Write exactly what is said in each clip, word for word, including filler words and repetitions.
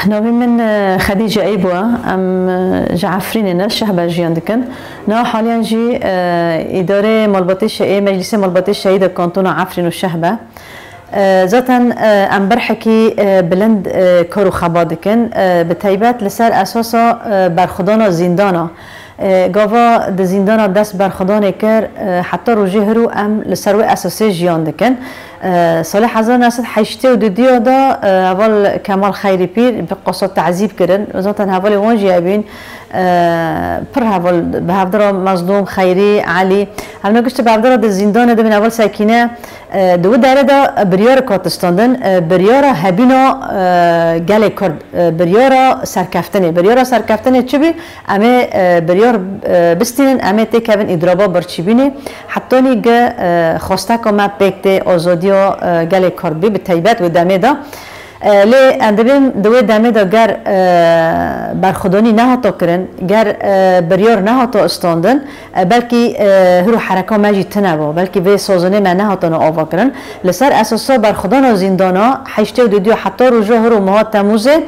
Navê min, e, Xedîce Eybo e. Em, e, ji Efrînê ne, Şehbe jiyan dikin. Niha haliyan jî, e, îdarê malbatê şe-, ê Meclîsê Malbatê Şehîda Kantona Efrîn û Şehbe. E, zaten, e, em berhekî, e, bilind, e, kar û xebat dikin. E, bi taybet li ser esasa, e, berxwedana zîndana. E, gava di zîndana dest berxwedanê kir, e, heta rojê hiro em li ser wê esasê jiyan dikin. E, salê hezar neh sed heştê û dudiya de, e, heval Kemal Xeyrî Pîr bi qasa tezîb kirin. Zaten hevalê wan jî hebîn, e, pir heval bi hevdira Mezlûm, Xeyrî, Elî, hevna giştî bi hevdira di zîndanê de bin. Heval Sekîne, e, di wî derê de biryarek hat standin, e, biryara hebîna, e, gelê Kurd, e, biryara serkeftinê. Biryara serkeftinê çi bî? Em ê, e, biryar, e, bistînin, em ê têkevin îdiraba birçîbînê. Hetanî gi, e, xwesteka me pêk tê azadiya, e, gelê Kurd bî, bi taybet wê demê de. E, lê em dibên di wê demê de ger, e, berxwedanî nehata kirin, ger, e, biryar nehata standin, e, belkî, e, hiro hereka me jî tune ba, belkî vê sazanê me nehatana ava kirin. Li ser esasa berxwedana zîndana heştê û dudiya heta roja hiro meha Temûzê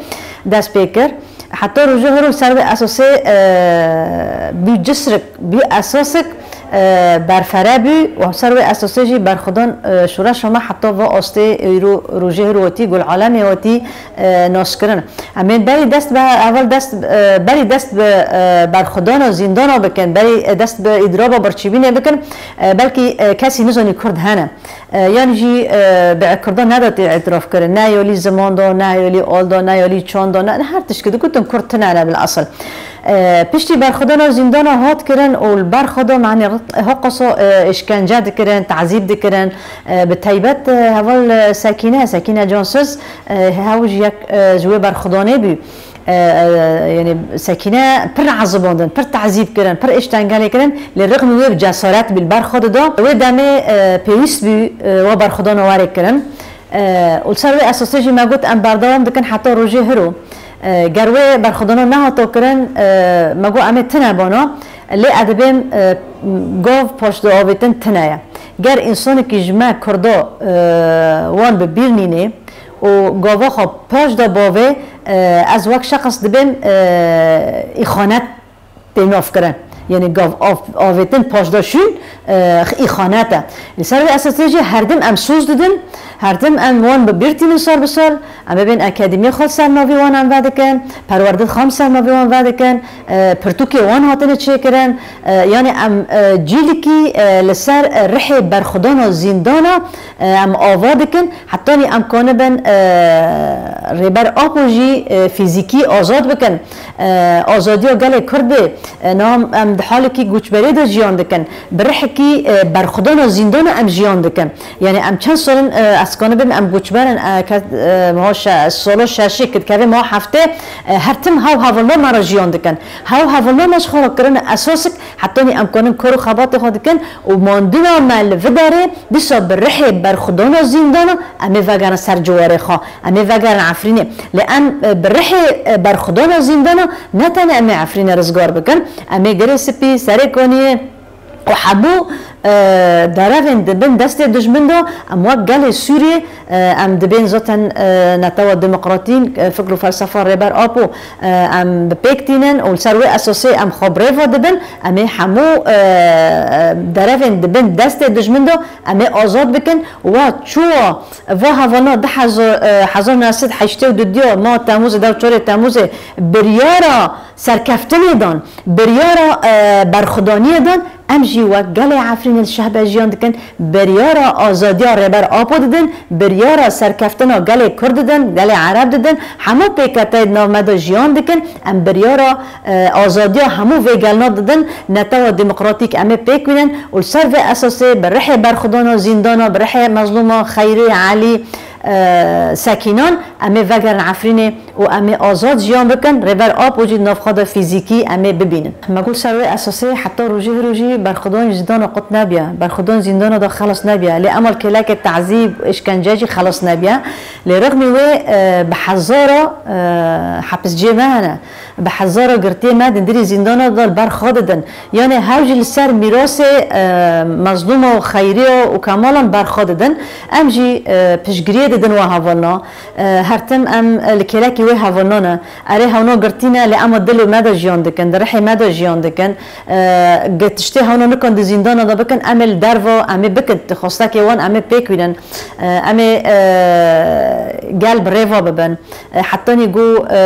dest pê kir. Heta roja hiro ser vê esasê, e, bû cisrik, bû esasik, e, berfere bû û ser vê esasê jî berxwedan, e, şoreşa me heta va astê îro rojê hiro hatî, gul alemê hatî, e, naskirin. Em ê berî dest bi, heval dest, e, berî dest bi, e, berxwedana zîndana bikin, berî, e, dest bi îdiraba birçîbînê bikin, e, belkî, e, kesî nizanî Kurd hene. E, yan jî, e, bi Kurdan nedatê îtiraf kirin. Ne yolî ziman da, ne yolî al da, ne yolî çand da, ne, ne her tişkî digutin Kurd tune ne bil esil. E, piştî berxwedana zîndana hat kirin û li ber xwe da, manî, ha qasa, e, îşkence dikirin, tezîb dikirin. E, bi taybet, e, heval, e, Sekîne, Sekîne Cansiz, e, hew jî yek, e, ji wê berxwedanê bû. E, e, yanî Sekîne pir ezibandin, pir tezîb kirin, pir îşkencelê kirin, lê rixmî wê bi cesaret bî, li ber xwe dida. Wê demê, e, pêwîst bû, e, wa berxwedana were kirin. E, û li ser wê esasê jî me got, em berdewam dikin heta rojê hiro. E, ger wê berxwedana nehata kirin, e, me got, em ê tune bana, lê edibên, e, gav paşda avêtin tune ye. Ger însanekî ji me Kurda, e, wan bi bîr nînê, û gava xwe paş de bavê, e, ez wek şexs dibêm, e, îxanet tê nav kirin. Yanî gav av-, avêtin paş de şûn, e, îxanet e. Li ser vê esasê jî her tim em soz didin, her tim em wan bi bîr tînin sal bi sal, em ê bên akademiyê xwe li ser navê wan em vedikin, perwerdê xwe em ser navê wan vedikin, e, pirtûkê wan hatine çêkirin, e, yanî em, e, cîlikî, e, li ser, e, rihê berxwedana zîndana, e, em ava dikin, hetanî em kanibin, e, Rêber Apo jî, e, fîzîkî azad bikin. E, azadiya gelê Kurd bê. E, niha em di halekî koçberê de jiyan dikin. Bi rihekî, e, berxwedana zîndana em jiyan dikin. Yanî em çend sal in, e, ez kanibim em koçber in, e, ke, e, meha şe-, sala şeşê, ki dikeve meha heftê, e, her tim hew hevalna me re jiyan dikin. Hew hevalna me ji xwe re kirine esasik, hetanî em kanin kar û xebatê xwe dikin û mandina me li vê derê dîsa bi rihê berxwedana zîndana em ê vegerin ser ciwarê xwe, em ê vegerin Efrînê. Lê em, e, bi rihê, e, berxwedana zîndana ne tenê em ê Efrînê rizgar bikin, em ê Girê Spî, Serê Kaniyê û hemû, e, derevên di bin destê dijmin de em wek gelê Sûriyê, e, em dibên zaten, e, netewa demokratîn, e, fikr û felsefa Rêber Apo, e, em bi pêk tînin û li ser wê esasê em xwe bi rê ve dibin, em ê hemû, e, e, derevên di bin destê dijmin de em ê azad bikin. Wa çûwa va hevalna du hezar, e, hezar neh sed heştê û du diya ma Temmûzê, dew çarê Temmûzê biryara serkeftinê dan, biryara, e, berxwedaniyê dan, em jî wek gelê Efrînê li Şehbe jiyan dikin, biryara azadiya Rêber Apo didin, biryara serkeftina gelê Kurd didin, gelê Ereb didin, hemû pêketeyê di nav me de jiyan dikin, em biryara, e, azadiya hemû vê gelna didin, netewa demokratîk em ê pêk bînin û li ser vê esasê bi rihê berxwedana zîndana, bi rihê Mezlûma, Xeyrê, Elî, e, Sekînan, em ê vegerin Efrînê û em ê azad jiyan bikin, Rêber Apo jî di nav xwe de fîzîkî em ê bibînin. Me got ser wê esasê heta rojê hiro jî berxwedan ji zîndana qut nebiye, berxwedan zîndana de xelas nebiye. Lê ema li kêlekê tezîb, îşkence jî xelas nebiye. Lê rixmî wê, e, bi hezara, e, hepisciyê me hene. Bi hezara girtiyê me di ndirî zîndana de li ber xwe didin. Yanê hew jî li ser mîrasê, e, Mezlûma û Xeyriya û Kemalan ber xwe didin. Em jî, e, piştgiriyê didin wa hevalna. E, her tim em, e, li kêlekî Wê hevano ne. Erê hewno girtî ne, lê ema dilê me de jiyan dikin, di rihê me de jiyan dikin. E, gi tiştê hewno nikan di zîndana de bikin, em ê li derva, em ê bikin, xwestekê wan em ê pêk wînin. E, em ê, e, gel bi rê ve bibin. E, hetanî ku, e,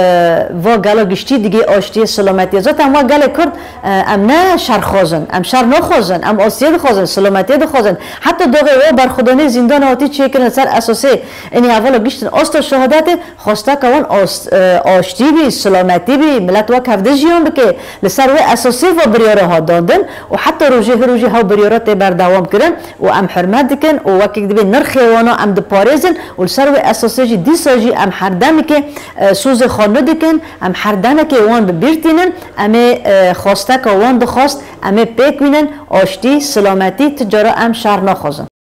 va gela giştî digê aştiyê, silametiyê. Zaten wa gelê Kurd, e, em ne şer xwazin, em şer naxwazin, em aştiyê dixwazin, silametiyê dixwazin. Heta doxê wa berxwedanê zîndana hatî çêkirin li ser esasê, inî hevala giştin asta şehadetê, xwesteka wan as-, e, aştî bî, silametî bî, milet wek hevdî jiyan bike. Li ser wê esasê va biryara hat dandin û heta rojê hi rojê hew biryara tê berdewam kirin û em hurmet dikin û wekek dibê nirxê wana em diparêzin û li ser wê esasê jî dîsa jî em her demekê, e, sozê xwe nedikin, em her demekê wan bi bîr tînin, em ê, e, xwesteka wan dixwest, em ê pêk wînin, aştî, silametî, ti cara em şer naxwazin.